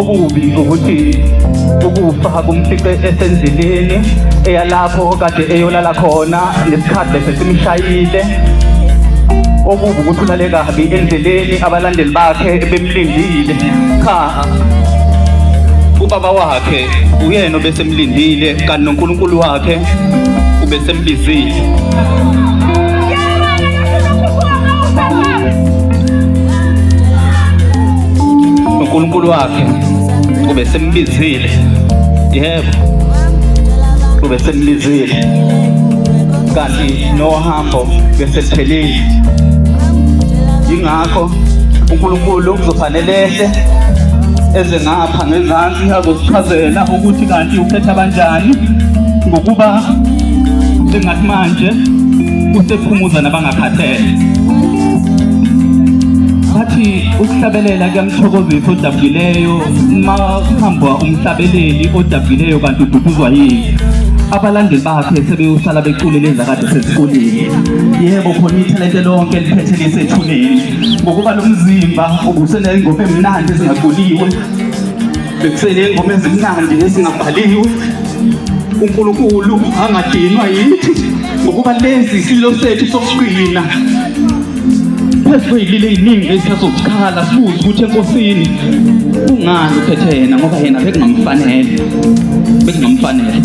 Okubi ukuthi ukufa kumfice esendleleni eyalapho kade eyolala khona nesikhathi bese simshayile. Okubi ukuthi ulale kabi endleleni abalandeli bakhe bemlindile. Cha, ubaba wakhe uyena obesemlindile kanti noNkulunkulu wakhe ubesembizile. uNkulunkulu wakhe ubesembizile. Yebo, ubesembizile kanti nohambo beseliphelile. Yingakho uNkulunkulu kuzofanele ehle eze ngapha ngezansi azosichazela ukuthi kanti ukhetha kanjani, ngokuba sengathi manje usephumuza nabangakhathele. Bathi ukuhlabelela kuyamthokozisa odabukileyo, uma kuhambwa umhlabeleli odabukileyo kanti ududuzwa yini? Abalandeli bakhe sebeyosala becule lezi akade seziculile. Yebo, khona ithalente lonke liphethe lisethuneni, ngokuba lo mzimba ubuseney'ngoma emnandi ezingaculiwe, bekusele ingoma ezimnandi ezingabhaliwe. uNkulunkulu angadinwa yithi, ngokuba lezi isililo sethu sokugcina phezu kwey'lilo ey'ningi esisazozikhala, sibuze ukuthi enkosini kungani ukhethe yena, ngoba yena bekungamfanele, bekungamfanele.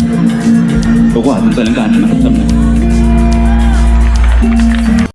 Okwazi insela inkani madoda.